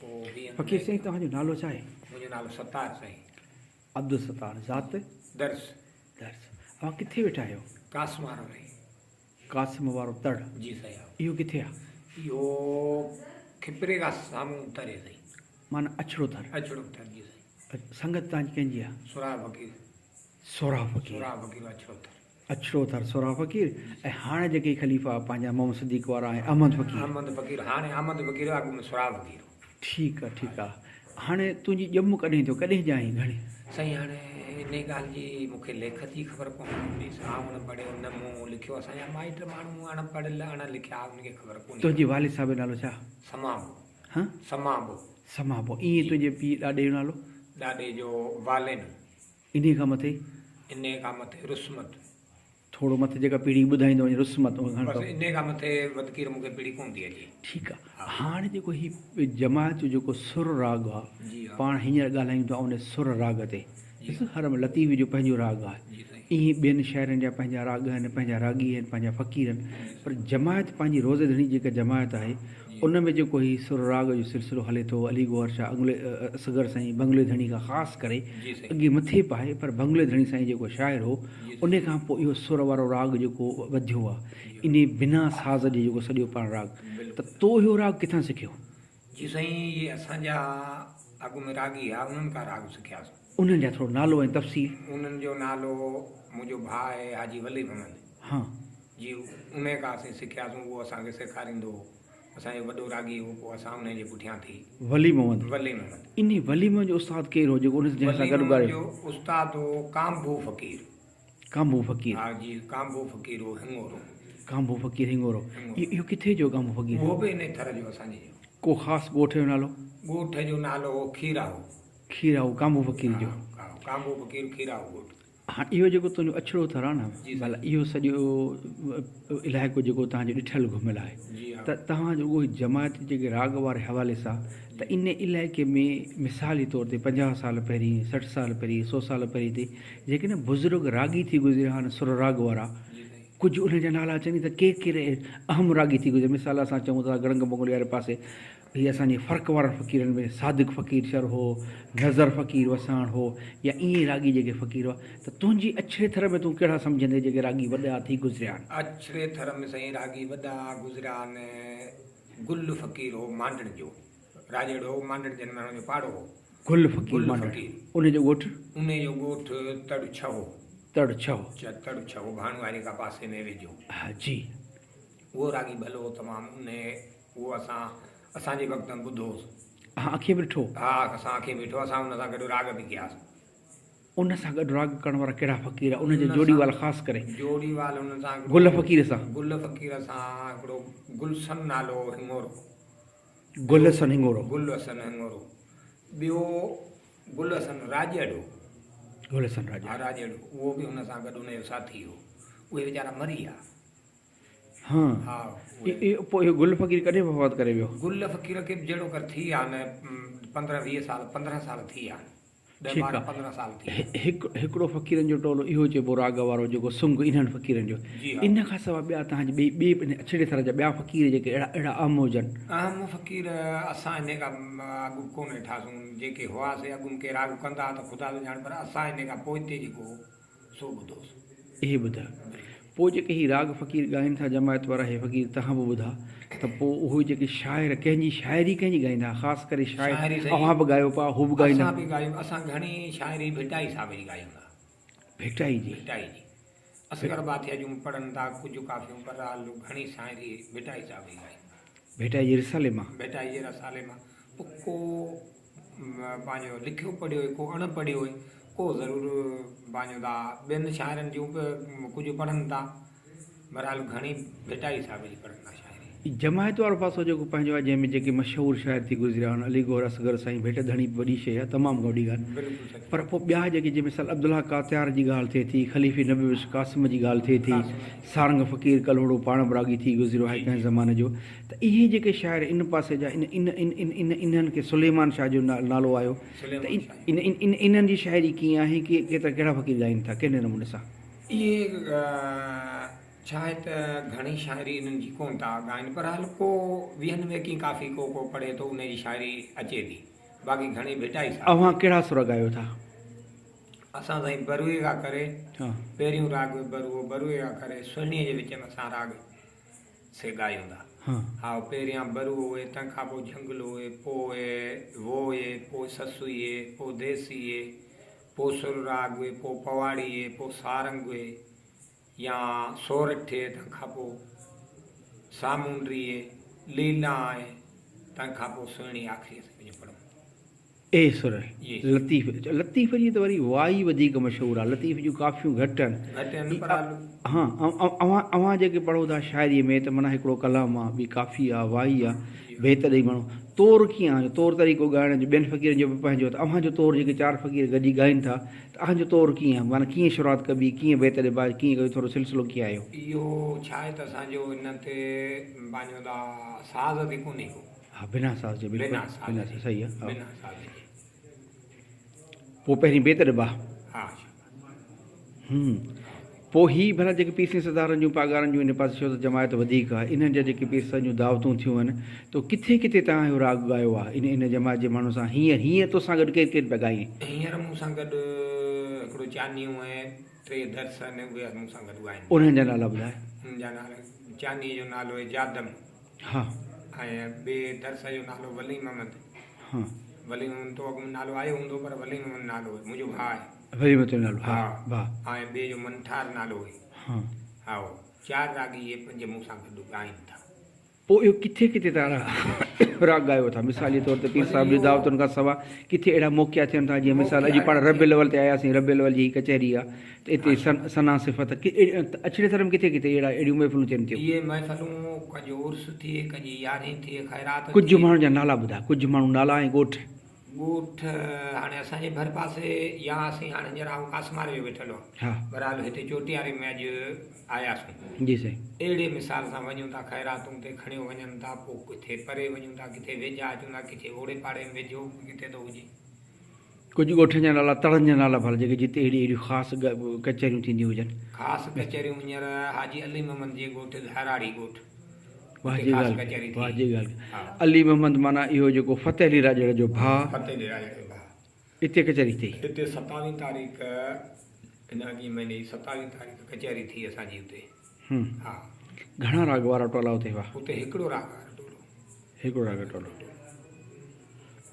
پوء ويهن فقير سائين توهان جو نالو ڇا آهي؟ منهنجو نالو ستار سائين. عبدالستار، ذات؟ درس. درس. اوهان ڪٿي ويٺا آهيو؟ قاسم وارو سائين. قاسم وارو تڙ. جي سائين ها. اهو ڪٿي آ؟ اهو کپري کان سامهون تري سائين. معنيٰ اڇڙو ٿر. اڇڙو ٿر جي سائين. سنگت توهان جي ڪنهن جي آ؟ سهراب فقير. سهراب فقير. سهراب فقير اڇڙو ٿر. اڇڙو ٿر سهراب فقير ۽ هاڻي جيڪي خليفا پنهنجا محمد صديق وارا ۽ احمد فقير. احمد فقير هاڻي احمد فقير اڳ ۾ سهراب فقير هو. ٺيڪ آ ٺيڪ آ هاڻي تنهنجي ڄم ڪڏهن ٿيو ڪڏهن ڄائين گهڻي. سائين هاڻي انهي ڳالهه جي مون کي ليکت جي خبر ڪونهي آئون اڻ پڙهيو نه مون لکيو اسان جا مائٽ ماڻهو اڻ پڙهيل اڻ لکيا انهن کي خبر ڪونهي. تنهنجي والد صاحب جو نالو ڇا؟ سمابو. ها؟ سمابو. سمابو ائين تنهنجي پيء ڏاڏي جو نالو؟ ڏاڏي جو والينو. انهيء کان مٿي؟ انهيء کان مٿي رسمت. ٿورو مٿي جيڪا پيڙهي ٻڌائيندو وڃ رسمت اها گهڻ بس انهيء کان مٿي وڌڪير مون کي پيڙهي ڪونه ٿي اچي. ٺيڪ آ. هاڻ جيڪو هي جماعت جو جيڪو سر راڳ آ، پاڻ هينئر ڳالهايون ٿا ان سر راڳ تي. ڏس هر لطيف جو پنهنجو راڳ آ. ائين ٻين شاعرن جا پنهنجا راڳ آهن، پنهنجا راڳي آهن، پنهنجا فقير آهن، پر جماعت پنهنجي روضي ڌڻي جيڪا جماعت آهي، ان ۾ جيڪو هي سر راڳ جو سلسلو هلي ٿو، علي گوهر شاهه انگلي اصغر سائين بنگلي ڌڻي کان خاص ڪري اڳي مٿي به آهي پر بنگلي ڌڻي سائين جيڪو شاعر هو ان کان پوء اهو سر وارو راڳ جيڪو وڌيو آهي انهي بنا ساز جي جيڪو سڄو پاڻ راڳ ته تو اهو راڳ ڪٿان سکيو؟ جي سائين اهي اسان جا اڳ ۾ راڳي ها انهن کان راڳ سکياسون. انهن جا ٿورو نالو ۽ تفصيل. انهن جو نالو منهنجو ڀاء آهي حاجي ولي محمد. ها. جي انهي کان اسين سکياسون اهو اسان کي سيکاريندو هو. اسان جو وڏو راڳي هو پوء اسان انهي جي پٺيان ٿي. ولي محمد. ولي محمد. انهي ولي محمد جو استاد ڪير هو جيڪو ان جنهن سان ولي گڏ محمد ڳايو. جو استاد هو ڪانڀو فقير. ڪانڀو فقير. ها جي ڪانڀو فقير هو هڱورو. ڪانڀو فقير هڱورو. هڱورو. اهو ڪٿي جو ڪانڀو فقير؟ اهو به انهي ٿر جو اسان جي جو. ڪو خاص ڳوٺ جو نالو؟ ڳوٺ جو نالو هو کيراهو. کيراهو ڪانڀو فقير جو. ها ڪانڀو فقير کيراهو ڳوٺ. هاڻ اهو جيڪو تنهنجو اڇڙو ٿر آهي نه ڀلا اهو سڄو علائقو جيڪو توهان جو ڏٺل گهميل آهي ته توهان جو اهو جماعت جيڪي راڳ واري حوالي سان ته ان علائقي ۾ مثالي طور تي 50 سال پهرين 60 سال پهرين 100 سال پهرين تي جيڪي نه بزرگ راڳي ٿي گذريا آهن سر راڳ وارا ڪجهه انهن جا نالا اچن ته ڪير ڪير اهم راڳي ٿي گذريا مثال اسان چئون ٿا گڙنگ بنگلي واري پاسي هي اسان جي فرق وارن فقيرن ۾ صادق فقير شر هو، نظر فقير وساڻ هو يا ائين ئي راڳي جيڪي فقير هئا ته تنهنجي اڇڙي ٿر ۾ تون ڪهڙا سمجهندين جيڪي راڳي وڏا ٿي گذريا آهن؟ اڇڙي ٿر ۾ سائين راڳي وڏا گذريا آهن، گل فقير هو مانڊڻ جو، راڄڙ هو مانڊڻ جن ۾ هن جو پاڙو هو. گل فقير گل مانڊڻ، فقير. ان جو ڳوٺ؟ ان جو ڳوٺ تڙ ڇهو. تڙ ڇهو. تڙ ڇهو ڀاڻواري کان پاسي ۾ ويجهو. ها جي. اهو راڳي ڀلو هو تمام، انهي اهو اسان اسان جي وقت ۾ ٻڌو هوس. اوهان اکين به ڏٺو؟ ها اسان اکين به ڏٺو، اسان ان سان گڏ راڳ به ڪياسون. ان سان گڏ راڳ ڪرڻ وارا ڪهڙا فقير ان جي جوڙيوال خاص ڪري؟ جوڙيوال ان سان هڪڙو گل فقير سان. گل فقير سان هڪڙو گلسن نالو هو هڱورو. گل حسن هڱورو. گل حسن هڱورو. ٻيو گل حسن راڄڙ هو. گل حسن راڄڙ. ها راڄڙ اهو به هن سان گڏ ان جو ساٿي هو. اهي ويچارا مري ويا. ها پوء اهو گل فقير ڪڏهن وفات ڪري ويو؟ گل فقير کي به جهڙو ڪر ٿي ويا آهن 15 20 سال 15 سال ٿي ويا آهن 10 12 15 سال ٿي ويا. هڪ هڪڙو فقيرن جو ٽولو اهو چئبو راڳ وارو جيڪو سنگ انهن فقيرن جو ان کان سواء ٻيا توهان جي ٻئي ٻئي ان اڇڙي ٿر جا ٻيا فقير جيڪي اهڙا اهڙا اهم هجن. اهم فقير اسان انهي کان اڳ ڪونه ڏٺاسون جيڪي هئا سي اڳ ۾ ڪي راڳ ڪندا ها ته خدا ٿو ڄاڻي پر اسان انهي کان پوئتي جيڪو هو سو ٻڌوس. اهي ٻڌا. پوء جيڪي هي راڳ فقير ڳائين ٿا جماعت وارا هي فقير تهان به ٻڌا ته پوء اهي جيڪي شاعر ڪنهن جي شاعري ڪنهن جي ڳائيندا خاص ڪري شاعر شاعري سائين اوهان به ڳايو پيا هو به ڳائيندا. اسان به ڳايون اسان گهڻي شاعري ڀٽائي صاحب جي ڳايون ٿا. ڀٽائي جي. ڀٽائي جي. اصغر باٿيا جون پڙهن ٿا ڪجهه ڪافيون پر گهڻي شاعري ڀٽائي صاحب جي ڳايون ٿا. ڀٽائي جي رسالي مان. ڀٽائي جي رسالي مان پوء ڪو پنهنجو لکيو پڙهيو هي ڪو اڻ پڙهيو هي ڪو ضرور پنهنجو ٿا ٻين شاعرن جون به ڪجهه پڙهن ٿا بهرحال گهڻي ڀٽائي صاحب جي پڙهن ٿا شاعري. جماعت وارو پاسو جيڪو پنهنجو آهي جنهن ۾ جيڪي مشهور شاعر ٿي گذريا آهن علي گوهر اصغر سائين ڀيٽ ڌڻي به وڏي شيء آهي تمام گهڻي وڏي ڳالهه بلڪل سچ. پر پوء ٻيا جيڪي جي مثال عبدالله ڪاتيار جي ڳالهه ٿئي ٿي خليفي نبي بخش قاسم جي ڳالهه ٿئي ٿي سارنگ فقير ڪلهوڙو پاڻ به راڳي ٿي گذريو آهي ڪنهن زماني جو ته اهي جيڪي شاعر ان پاسي جا ان ان ان ان ان انهن کي سليمان شاهه جو نالو آيو ته ان ان ان انهن جي شاعري ڪيئن آهي ڪي ڪيترا ڪهڙا فقير ڳائين ٿا ڪهڙي نموني سان. اهي. ڇا آهي ته گهڻي شاعري انهن جي ڪونه ٿا ڳائين پر هل ڪو ويهن ويڪين ڪافي ڪو ڪو پڙهي ٿو انهي جي شاعري اچي ٿي باقي گهڻي ڀٽائي صاحب. اوهان ڪهڙا سر ڳايو ٿا؟ اسان سائين بروهي کان ڪري پهريون راڳ بروهو بروهي کان ڪري سهڻيء جي وچ ۾ اسان راڳ سي ڳايون ٿا. هائو پهريان بروهو اهي تنهن کان پوء جهنگلو اهي پوء وو اهي پوء سسئي اهي پوء ديسي اهي پوء سر راڳ اهي پوء پواڙي اهي پوء سارنگ اهي يا سورٺ تنهن کان پوء سامونڊي، ليلان ۽ تنهن کان پوء سهڻي آخري اسين پنهنجو پڙهون. اي سر لطيف، لطيف جي ته وري وائي وڌيڪ مشهور آهي، لطيف جون ڪافيون گهٽ آهن. گهٽ آهن پر ها اوهان اوهان جيڪي پڙهو ٿا شاعريء ۾ ته معنيٰ هڪڙو ڪلام آهي، ٻي ڪافي آهي، وائي آهي، بيت ڏئي ماڻهو طور ڪيئن آهي طور طريقو ڳائڻ جو ٻين فقيرن جو به پنهنجو ته اوهان جو طور جيڪي چار فقير گڏجي ڳائين ٿا ته اهان جو طور ڪيئن آهي معنيٰ ڪيئن شروعات ڪبي ڪيئن بيت ڏبا ڪيئن ڪيو ٿورو سلسلو ڪيئن آيو. اهو ڇا آهي ته اسان جو ان تي پنهنجو دا ساز تي ڪونهي ڪو. ها بنا ساز جي بلڪل بنا ساز بنا جي صحيح آهي ها. بنا ساز جي. پوء پهرين بيت ڏبا. ها هم پوء هي ڀلا جيڪي پير سائين سردارن جون پاڳارن جون ان پاسي ڇو ته جماعت وڌيڪ آهي انهن جا جيڪي پير سائين جون دعوتون ٿيون آهن ته ڪٿي ڪٿي توهان اهو راڳ ڳايو آهي ان ان جماعت جي ماڻهن سان هينئر هينئر تو سان گڏ ڪير ڪير پيا ڳائين؟ هينئر مون سان گڏ هڪڙو چانيون ۽ ٽي درس آهن اهي مون سان گڏ ڳائين پيا. انهن جا نالا ٻڌاء. انهن جا نالا چانيي جو نالو آهي جادم. ها. ۽ ٻئي درس جو نالو ولي محمد. ها. ولي محمد تو اڳ ۾ نالو آيو هوندو پر ولي محمد نالو آهي منهنجو ڀاء آهي. ولي محمد تنهنجو نالو ها ڀاء. ۽ ٻئي جو منٺار نالو آهي. ها. هائو چار راڳي اهي پنج مون سان گڏ ڳائين ٿا. پوء اهو ڪٿي ڪٿي تان راڳ ڳايو ٿا؟ مثال جي طور تي پير صاحب جي دعوتن کان سوا ڪٿي اهڙا موقعا ٿين ٿا جيئن مثال اڄ پاڻ ربيع الاول تي آياسين ربيع الاول جي هي ڪچهري آ ته اتي ثنا صفت اڇڙي ٿر ۾ ڪٿي ڪٿي اهڙا اهڙيون محفلون ٿين ٿيون. اهي محفلون ڪنهن جو عرس ٿئي ڪنهن جي يارهين ٿئي خيرات ٿئي. ڪجهه ماڻهن جا نالا ٻڌاء ڪجهه ماڻهو نالا ۽ ڳوٺ. ڳوٺ هاڻي اسان جي ڀر پاسي يا اسين هاڻي هينئر آئون ڪاسماري جو ويٺل هئان بهرحال هتي چوٽياري ۾ اڄ آياسون. جي سائين. اهڙي مثال سان وڃون ٿا خيراتون تي کڻيو وڃن ٿا پوء ڪٿي پري وڃون ٿا ڪٿي ويجها اچون ٿا ڪٿي اوڙي پاڙي ۾ ويجهو به ڪٿي ٿو هجي. ڪجهه ڳوٺن جا نالا تڙن جا نالا ڀلا جيڪي جتي اهڙي اهڙيون خاص ڪچهريون ٿينديون هجن. خاص ڪچهريون هينئر حاجي علي محمد جي ڳوٺ ڌاراڙي ڳوٺ. واهه جي ڳالهه ڪئي واهه جي ڳالهه ڪئي علي محمد معنيٰ اهو جيڪو فتح علي راڄڙ جو ڀاء. فتح علي راڄڙ جو ڀاء. اتي ڪچهري ٿي. اتي ستاويهين تاريخ هن اڳئين مهيني جي ستاويهين تاريخ ڪچهري ٿي اسان جي اتي. ها. گهڻا راڳ وارا ٽولا اتي هئا؟ اتي هڪڙو راڳ وارو ٽولو. هڪڙو راڳ ٽولو.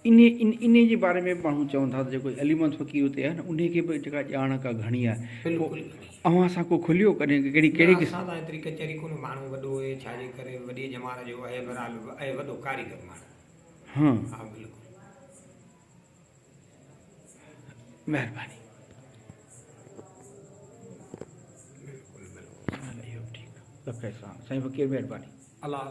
انهي انهي جي باري ۾ به ماڻهو چون ٿا ته جيڪو علي محمد فقير اتي آهي نه انهي کي به جيڪا ڄاڻ ڪا گهڻي آهي بلڪل گهڻي. اوهان سان ڪو کليو ڪڏهن ڪهڙي ڪهڙي نه اسان سان ايتري ڪچهري ڪونه ماڻهو وڏو اهي ڇا جي ڪري وڏي ڄمار جو اهي بهرحال اهي وڏو ڪاريگر ماڻهو ها ها بلڪل. مهرباني. بلڪل بلڪل. اهو به ٺيڪ لک احسان سائين فقير مهرباني. الله الله.